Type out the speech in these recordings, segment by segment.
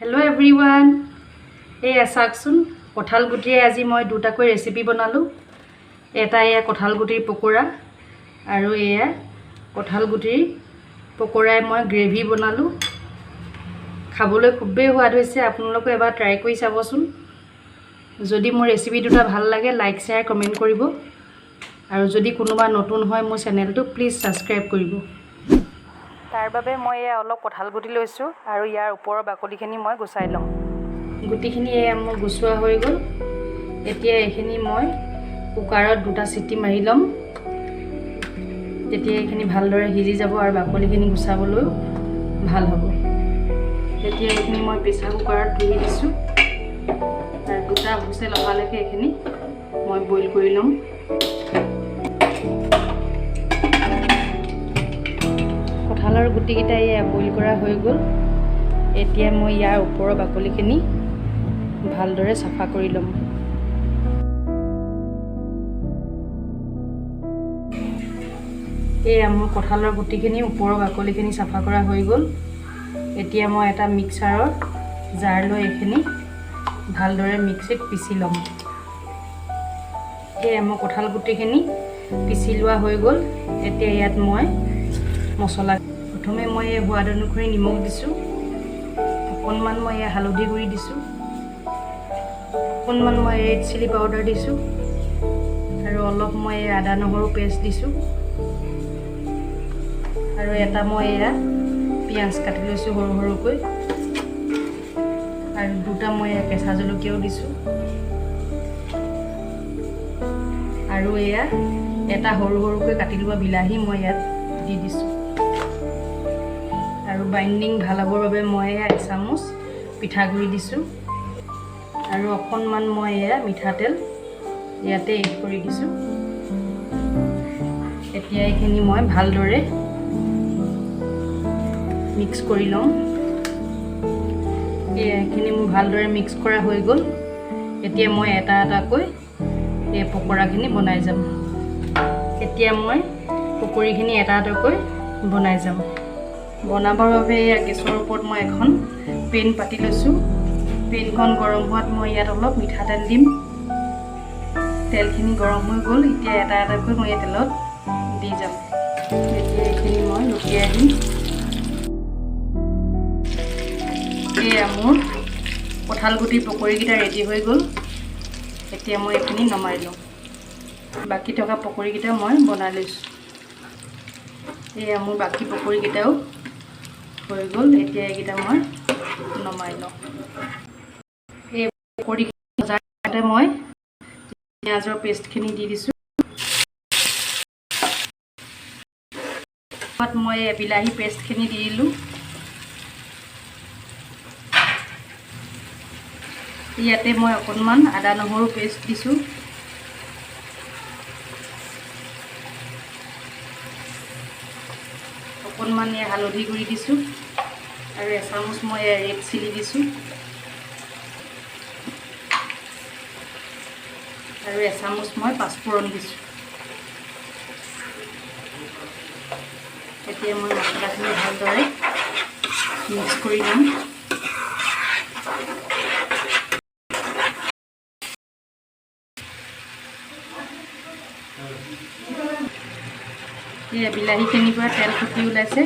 Hello' everyone, এয়া চাওকচোন, কঁঠাল গুটিৰে আজি মই দুটাকৈ ৰেচিপি বনালোঁ। এটা এয়া কঁঠাল গুটিৰ পকোৰা আৰু এয়া কঁঠাল গুটিৰ পকোৰাই মই গ্ৰেভি বনালোঁ। খাবলৈ খুবেই সোৱাদ হৈছে, আপোনালোকে এবাৰ ট্ৰাই কৰি চাবচোন। যদি মোৰ ৰেচিপি দুটা ভাল লাগে, লাইক, শ্বেয়াৰ, কমেণ্ট কৰিব আৰু যদি কোনোবা নতুন হয় মোৰ চেনেলটো, প্লিজ ছাবস্ক্ৰাইব কৰিব। তাৰ বাবে মই এয়া অলপ কঁঠাল গুটি লৈছোঁ আৰু ইয়াৰ ওপৰৰ বাকলিখিনি মই গুচাই ল'ম। গুটিখিনি এয়া মোৰ গুচোৱা হৈ গ'ল। এতিয়া এইখিনি মই কুকাৰত দুটা চিটি মাৰি ল'ম, তেতিয়া এইখিনি ভালদৰে সিজি যাব আৰু বাকলিখিনি গুচাবলৈও ভাল হ'ব। এতিয়া এইখিনি মই প্ৰেছাৰ কুকাৰত ধুই দিছোঁ আৰু দুটা হুইচেল অহালৈকে এইখিনি মই বইল কৰি ল'ম। কঁঠালৰ গুটিকেইটা এয়া বইল কৰা হৈ গ'ল। এতিয়া মই ইয়াৰ ওপৰৰ বাকলিখিনি ভালদৰে চাফা কৰি ল'ম। এয়া মোৰ কঁঠালৰ গুটিখিনি ওপৰৰ বাকলিখিনি চাফা কৰা হৈ গ'ল। এতিয়া মই এটা মিক্সাৰৰ জাৰ লৈ এইখিনি ভালদৰে মিক্সিত পিচি ল'ম। এয়া মোৰ কঁঠাল গুটিখিনি পিচি লোৱা হৈ গ'ল। এতিয়া ইয়াত মই মছলা, প্ৰথমে মই এই সোৱাদ অনুসৰি নিমখ দিছোঁ, অকণমান মই এই হালধি গুড়ি দিছোঁ, অকণমান মই ৰেড চিলি পাউডাৰ দিছোঁ আৰু অলপ মই এই আদা নহৰু পেষ্ট দিছোঁ আৰু এটা মই এয়া পিঁয়াজ কাটি লৈছোঁ সৰু সৰুকৈ আৰু দুটা মই এয়া কেঁচা জলকীয়াও দিছোঁ আৰু এয়া এটা সৰু সৰুকৈ কাটি লোৱা বিলাহী মই ইয়াত দি দিছোঁ। আৰু বাইণ্ডিং ভাল হ'বৰ বাবে মই এয়া এচামুচ পিঠাগুড়ি দিছোঁ আৰু অকণমান মই এয়া মিঠাতেল ইয়াতে এড কৰি দিছোঁ। এতিয়া এইখিনি মই ভালদৰে মিক্স কৰি ল'ম। এইখিনি মোৰ ভালদৰে মিক্স কৰা হৈ গ'ল। এতিয়া মই এটা এটাকৈ এই পকৰাখিনি বনাই যাম। এতিয়া মই পকৰীখিনি এটা এটাকৈ বনাই যাম। বনাবৰ বাবে এয়া গেছৰ ওপৰত মই এখন পেন পাতি লৈছোঁ। পেনখন গৰম হোৱাত মই ইয়াত অলপ মিঠাতেল দিম। তেলখিনি গৰম হৈ গ'ল। এতিয়া এটা এটাকৈ মই এই তেলত দি যাম। এতিয়া এইখিনি মই লুটিয়াই দিম। এয়া মোৰ কঁঠাল গুটিৰ পকৰীকেইটা ৰেডি হৈ গ'ল। এতিয়া মই এইখিনি নমাই লওঁ। বাকী থকা পকৰীকেইটা মই বনাই লৈছোঁ। এয়া মোৰ বাকী পকৰীকেইটাও হৈ গ'ল। এতিয়া এইকেইটা মই নমাই লওঁ। এই পকৰীখিনি ভজাতে মই পিঁয়াজৰ পেষ্টখিনি দি দিছোঁ। মই বিলাহী পেষ্টখিনি দি দিলোঁ। ইয়াতে মই অকণমান আদা নহৰু পেষ্ট দিছোঁ। অকণমান এই হালধি গুড়ি দিছোঁ আৰু এচামুচ মই ৰেড চিলি দিছোঁ আৰু এচামুচ মই পাঁচফোৰণ দিছোঁ। এতিয়া মই মছলাখিনি ভালদৰে মিক্স কৰি ল'ম। এয়া বিলাহীখিনিৰ পৰা তেল ফুটি ওলাইছে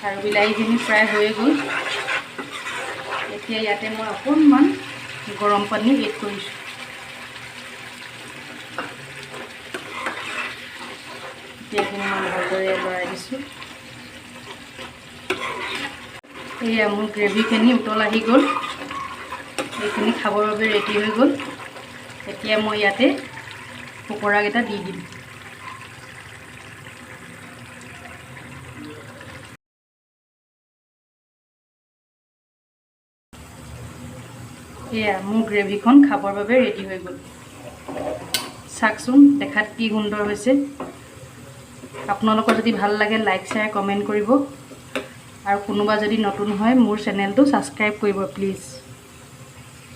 আৰু বিলাহীখিনি প্ৰায় হৈয়ে গ'ল। এতিয়া ইয়াতে মই অকণমান গৰম পানী এড কৰিছোঁ। এতিয়া এইখিনি মই ভালদৰে লৰাই দিছোঁ। এয়া মোৰ গ্ৰেভিখিনি উতল আহি গ'ল। এইখিনি খাবৰ বাবে ৰেডি হৈ গ'ল। এতিয়া মই ইয়াতে পকৰাকেইটা দি দিম। এয়া মোৰ গ্ৰেভিখন খাবৰ বাবে ৰেডি হৈ গ'ল। চাওকচোন দেখাত কি সুন্দৰ হৈছে। আপোনালোকৰ যদি ভাল লাগে, লাইক, শ্বেয়াৰ, কমেণ্ট কৰিব আৰু কোনোবা যদি নতুন হয়, মোৰ চেনেলটো ছাবস্ক্ৰাইব কৰিব প্লিজ।